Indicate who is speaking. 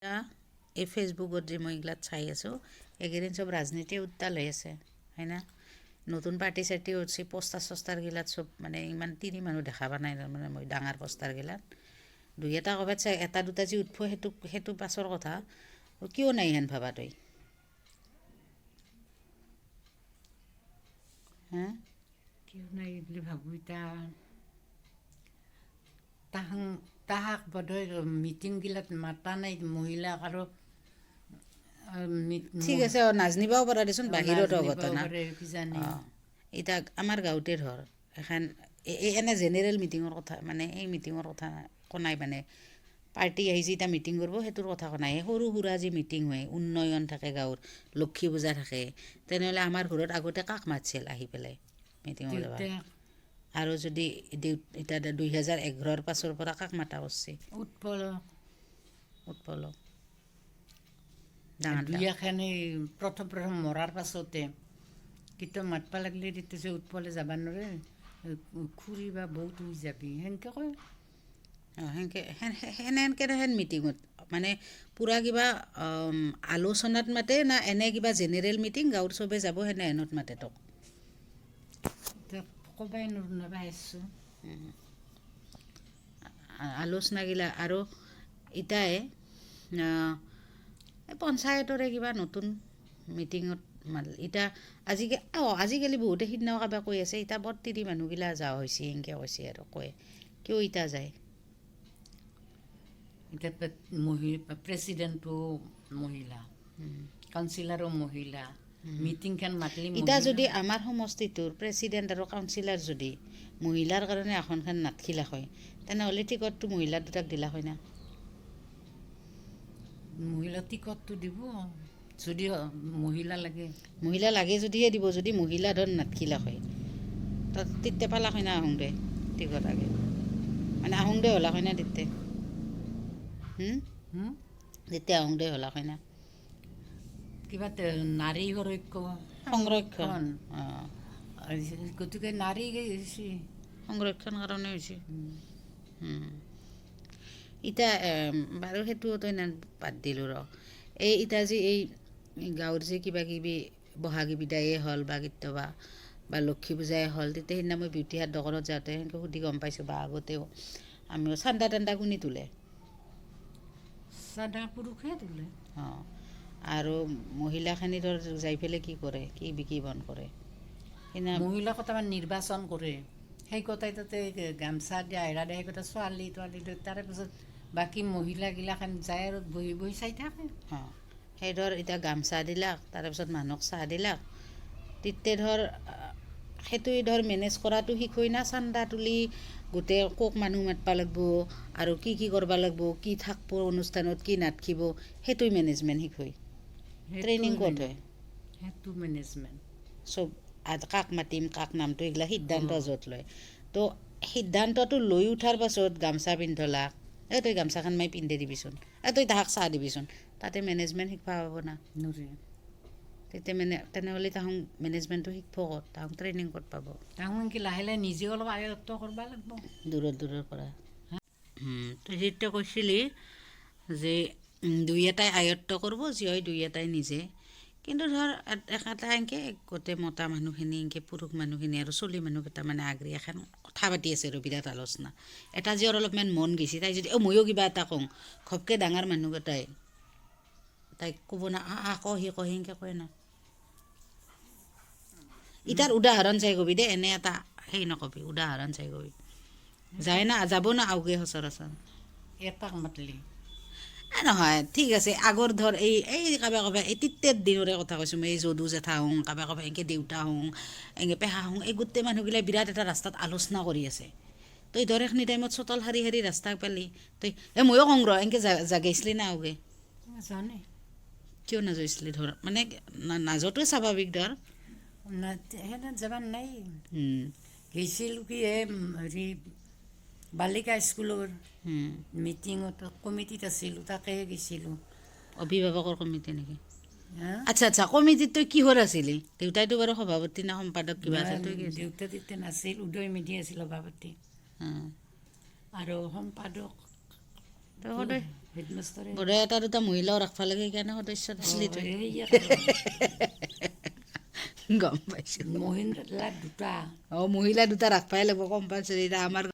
Speaker 1: এই ফেচবুকত যে মই এইগিলাত চাই আছোঁ, এইকেইদিন চব ৰাজনীতি উত্তাল হৈ আছে, হয় না? নতুন পাৰ্টি চাৰ্টি উঠছি, পোষ্টাৰ চষ্টাৰগিলাত চব মানে ইমান তিৰি মানুহ দেখা পোৱা নাই, তাৰমানে মই ডাঙৰ পোষ্টাৰগিলাত দুই এটা ক'ৰবাত চাই এটা দুটা যি উঠব সেইটো সেইটো পাছৰ কথা। কিয় নাই হেন ভাবা তই? হা,
Speaker 2: কিয় নাই বুলি ভাবোঁ এতিয়া? তাহান তাহাক বোধহয় মিটিংগিলাত মাতা নাই মহিলাক আৰু।
Speaker 1: ঠিক আছে, নাজনিবাও পাৰা দেচোন, বাহিৰতো ঘটনা।
Speaker 2: কিজানি।
Speaker 1: অঁ, এতিয়া আমাৰ গাঁৱতে ধৰ এখন এই এনে জেনেৰেল মিটিঙৰ কথা, মানে এই মিটিঙৰ কথা কোৱা নাই, মানে পাৰ্টি আহিছে এতিয়া মিটিং কৰিব সেইটোৰ কথা কোৱা নাই। এই সৰু সুৰা যি মিটিং হয়, উন্নয়ন থাকে গাঁৱৰ, লক্ষী পূজা থাকে, তেনেহ'লে আমাৰ ঘৰত আগতে কাক মাতছিল আহি পেলাই মিটিঙত যাব?
Speaker 2: দেউতাক।
Speaker 1: আৰু যদি দেউ এতিয়া 2011ৰ পাছৰ পৰা কাক মাতা কৰছি?
Speaker 2: উৎপল।
Speaker 1: উৎপলক, ডাঙৰ
Speaker 2: দুই এখানে প্ৰথম প্ৰথম মৰাৰ পাছতে কেতিয়া মাতবা লাগিলে তেতিয়া যে উৎপলে যাবা নৰে, খুৰী বা বৌ তুই যাবি, সেনকে কয়।
Speaker 1: অঁ, সেনকে সেনেকে হেন মিটিঙত মানে পূৰা কিবা আলোচনাত মাতে না এনে কিবা জেনেৰেল মিটিং গাঁৱৰ চবে যাব সেনে হেনত মাতে তোক?
Speaker 2: এতিয়া ক'বাই নৰো, নাপাইছোঁ।
Speaker 1: আলোচনাগিলা আৰু ইটাই এই পঞ্চায়তৰে কিবা নতুন মিটিঙত ইতা আজিকালি, অঁ, আজিকালি বহুতে সিদিনাও কাৰোবাক কৈ আছে, ইতা বৰ তিৰি মানুহগিলা যোৱা হৈছে এনকে কৈছে আৰু কয় কিয় ইতা যায়?
Speaker 2: এতিয়া প্ৰেচিডেণ্টটো মহিলা, কাউন্সিলাৰো মহিলা, মিটিংখন মাতলি।
Speaker 1: ইতা যদি আমাৰ সমষ্টিটোৰ প্ৰেচিডেণ্ট আৰু কাউন্সিলাৰ যদি মহিলাৰ কাৰণে আসনখন নাথকিলাক হয়, তেনেহ'লে টিকটটো মহিলা দুটাক দিলাক হয় না?
Speaker 2: মহিলা টিকটটো দিব যদি মহিলা লাগে।
Speaker 1: মহিলা লাগে যদিহে দিব। যদি মহিলা ধৰ নাথকিলাক হয় তাত, তেতিয়া পালাক হয় না আহোঁ দে টিকট আগে, মানে আহোঁ দে হলাক হয় না তেতিয়া? তেতিয়া আহোঁ দে হলাক হয় না?
Speaker 2: কিবা নাৰী সংৰক্ষণ।
Speaker 1: সংৰক্ষণ, অঁ।
Speaker 2: গতিকে নাৰী
Speaker 1: সংৰক্ষণ কাৰণে হৈছে। ইতা বাৰু সেইটো তই বাদ দিলোঁ ৰ। এই ইতা যে এই গাঁৱৰ যে কিবা কিবি বহাগী বিদায়ে হ'ল বা কেতিয়াবা বা লক্ষী পূজাই হ'ল, তেতিয়া সেইদিনা মই বিউটিহাট দোকানত যাওঁতে সেনেকৈ সুধি গম পাইছোঁ বা আগতেও আমিও চান্দা তান্দা কোনে তোলে?
Speaker 2: চান্দা পুৰুষে তোলে।
Speaker 1: অঁ, আৰু মহিলাখিনি ধৰ যাই পেলাই কি কৰে, কি বিকি বন কৰে সেইদিনা?
Speaker 2: মহিলা কটামান নিৰ্বাচন কৰে, সেই কটাই তাতে গামচা দিয়া, হেৰা দিয়া, সেই কটা ছোৱালী তোৱালী, তাৰে পাছত বাকী মহিলাগিলাখান যায় আৰু বহি বহি চাই থাকে।
Speaker 1: অঁ, সেই ধৰ এতিয়া গামচা দিলাক, তাৰপিছত মানুহক চাহ দিলাক, তেতিয়া ধৰ সেইটোৱে ধৰ মেনেজ কৰাটো শিকই না চান্দা তুলি গোটেই কোক মানুহ মাতবা লাগব আৰু কি কি কৰবা লাগব, কি থাকব অনুষ্ঠানত, কি নাথকিব, সেইটোৱে মেনেজমেণ্ট শিকই? ট্ৰেইনিং ক'ত হয়?
Speaker 2: সেইটো মেনেজমেণ্ট।
Speaker 1: চব কাক মাতিম, কাক নামটো, এইগিলা সিদ্ধান্ত য'ত লয়। তো সিদ্ধান্তটো লৈ উঠাৰ পাছত গামচা পিন্ধলাক, এই তই গামচাখন মাৰি পিন্ধি দিবিচোন, এই তই তাহাক চাহ দিবিচোন, তাতে মেনেজমেণ্ট শিকবা পাব না?
Speaker 2: নৰে।
Speaker 1: তেতিয়া মানে তেনেহ'লে তাহোন মেনেজমেণ্টটো শিকব ক'ত? তাহোন ট্ৰেইনিং ক'ত পাব?
Speaker 2: তাহোন কি লাহে লাহে নিজে অলপ আয়ত্ব কৰিব লাগব।
Speaker 1: দূৰত দূৰৰ পৰা। তই যেতিয়া কৈছিলি যে দুই এটাই আয়ত্ব কৰিব, যি হয় দুই এটাই নিজে, কিন্তু ধৰ এটা এনকে গোটেই মতা মানুহখিনি এনকে পুৰুষ মানুহখিনি আৰু চলি মানুহকেইটা মানে আগৰি এখন কথা পাতি আছে আৰু বিৰাট আলোচনা এটা যিহৰ অলপমান মন গৈছে, তাই যদি অ' ময়ো কিবা এটা কওঁ, ঘপকে ডাঙৰ মানুহকেইটাই তাইক ক'ব না, আহ কহি কহি এনকে কয় না? ইটাৰ উদাহৰণ চাই কবি দে, এনে এটা সেই নকবি, উদাহৰণ চাই কবি। যায় না, যাব না আউগে সচৰাচৰ?
Speaker 2: এটাক মাতলি?
Speaker 1: নহয়, ঠিক আছে, আগৰ ধৰ এই এই কাৰোবাৰ কাৰোবাৰ এই তেতিয়াৰ দিনৰে কথা কৈছোঁ মই, এই যদু জেঠা হওঁ, কাৰোবাৰ কাৰোবাৰ এনেকৈ দেউতা হওঁ, এনেকৈ পেহা হওঁ, এই গোটেই মানুহগিলাই বিৰাট এটা ৰাস্তাত আলোচনা কৰি আছে। তই ধৰ এইখিনি টাইমত চোতাল সাৰি সাৰি ৰাস্তা পালি, তই এই ময়ো কওঁ ৰ এনেকৈ জাগাইছিলি না আউগে?
Speaker 2: জানে।
Speaker 1: কিয় নাযাইছিলি ধৰ, মানে নাযোৱাটোৱে স্বাভাৱিক ধৰ।
Speaker 2: সেনে যাবাৰ নাই। গৈছিলোঁ কি এই হেৰি বালিকা স্কুলৰ মিটিঙত কমিটিত আছিলোঁ, তাকেহে গৈছিলোঁ।
Speaker 1: অভিভাৱকৰ কমিটি নেকি? আচ্ছা আচ্ছা, কমিটিত তই কিহৰ আছিলি? দেউতাইতো বাৰু সভাপতি না সম্পাদক কিবা আছিল, তই কি?
Speaker 2: দেউতা তেতিয়া নাছিল, উদয় মেধি আছিল সভাপতি আৰু সম্পাদক।
Speaker 1: তই সদায়
Speaker 3: হেডমাষ্টাৰে।
Speaker 1: বোধহয় এটা দুটা মহিলাও ৰাখবা লাগে, সেইকাৰণে সদস্য দিছিলি তই। গম পাইছোঁ।
Speaker 3: মহিলা দুটা।
Speaker 1: অঁ, মহিলা দুটা ৰাখবাই লাগিব কম্পালচৰি। এতিয়া আমাৰ